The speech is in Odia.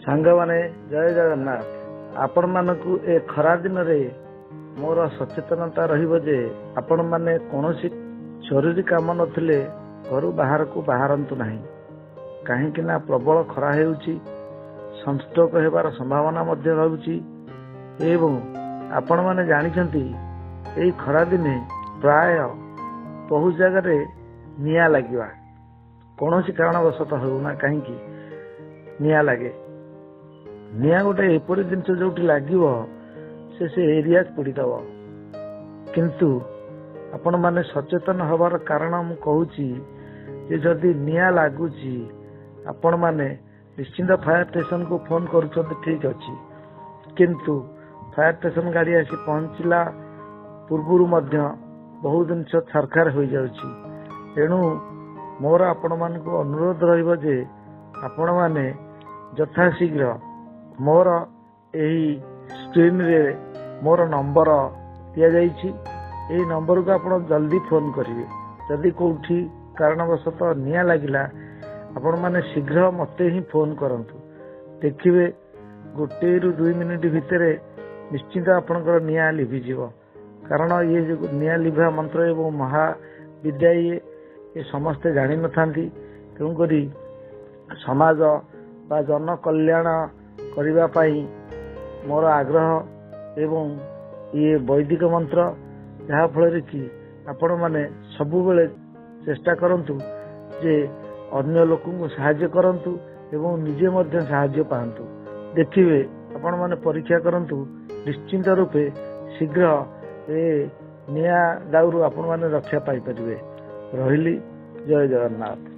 ସାଙ୍ଗମାନେ, ଜୟ ଜଗନ୍ନାଥ। ଆପଣମାନଙ୍କୁ ଏ ଖରା ଦିନରେ ମୋର ସଚେତନତା ରହିବ ଯେ ଆପଣମାନେ କୌଣସି ଜରୁରୀ କାମ ନଥିଲେ ଘରୁ ବାହାରକୁ ବାହାରନ୍ତୁ ନାହିଁ। କାହିଁକି ନା ପ୍ରବଳ ଖରା ହେଉଛି, ସନଷ୍ଟ୍ରୋକ ହେବାର ସମ୍ଭାବନା ମଧ୍ୟ ରହୁଛି। ଏବଂ ଆପଣମାନେ ଜାଣିଛନ୍ତି, ଏଇ ଖରାଦିନେ ପ୍ରାୟ ବହୁ ଜାଗାରେ ନିଆଁ ଲାଗିବା, କୌଣସି କାରଣବଶତଃ ହେଉନା କାହିଁକି ନିଆଁ ଲାଗେ। ନିଆଁ ଗୋଟେ ଏପରି ଜିନିଷ, ଯୋଉଠି ଲାଗିବ ସେ ସେ ଏରିଆ ପୋଡ଼ିଦବ। କିନ୍ତୁ ଆପଣମାନେ ସଚେତନ ହେବାର କାରଣ ମୁଁ କହୁଛି ଯେ ଯଦି ନିଆଁ ଲାଗୁଛି, ଆପଣମାନେ ନିଶ୍ଚିନ୍ତ ଫାୟାର ଷ୍ଟେସନକୁ ଫୋନ କରୁଛନ୍ତି, ଠିକ ଅଛି, କିନ୍ତୁ ଫାୟାର ଷ୍ଟେସନ ଗାଡ଼ି ଆସି ପହଞ୍ଚିଲା ପୂର୍ବରୁ ମଧ୍ୟ ବହୁ ଜିନିଷ ଛାରଖାର ହୋଇଯାଉଛି। ତେଣୁ ମୋର ଆପଣମାନଙ୍କୁ ଅନୁରୋଧ ରହିବ ଯେ ଆପଣମାନେ ଯଥାଶୀଘ୍ର ମୋର ଏହି ସ୍କ୍ରିନରେ ମୋର ନମ୍ବର ଦିଆଯାଇଛି, ଏହି ନମ୍ବରକୁ ଆପଣ ଜଲ୍ଦି ଫୋନ କରିବେ। ଯଦି କୋଉଠି କାରଣବଶତଃ ନିଆଁ ଲାଗିଲା, ଆପଣମାନେ ଶୀଘ୍ର ମୋତେ ହିଁ ଫୋନ କରନ୍ତୁ। ଦେଖିବେ, 1ରୁ 2 ମିନିଟ୍ ଭିତରେ ନିଶ୍ଚିନ୍ତ ଆପଣଙ୍କର ନିଆଁ ଲିଭିଯିବ। କାରଣ ଇଏ ଯୋଉ ନିଆଁ ଲିଭା ମନ୍ତ୍ର ଏବଂ ମହାବିଦ୍ୟା, ଇଏ ଏ ସମସ୍ତେ ଜାଣିନଥାନ୍ତି। ତେଣୁକରି ସମାଜ ବା ଜନ କଲ୍ୟାଣ କରିବା ପାଇଁ ମୋର ଆଗ୍ରହ ଏବଂ ଇଏ ବୈଦିକ ମନ୍ତ୍ର, ଯାହାଫଳରେ କି ଆପଣମାନେ ସବୁବେଳେ ଚେଷ୍ଟା କରନ୍ତୁ ଯେ ଅନ୍ୟ ଲୋକଙ୍କୁ ସାହାଯ୍ୟ କରନ୍ତୁ ଏବଂ ନିଜେ ମଧ୍ୟ ସାହାଯ୍ୟ ପାଆନ୍ତୁ। ଦେଖିବେ, ଆପଣମାନେ ପରୀକ୍ଷା କରନ୍ତୁ, ନିଶ୍ଚିନ୍ତ ରୂପେ ଶୀଘ୍ର ଏ ନିଆଁ ଦାଉରୁ ଆପଣମାନେ ରକ୍ଷା ପାଇପାରିବେ। ରହିଲି, ଜୟ ଜଗନ୍ନାଥ।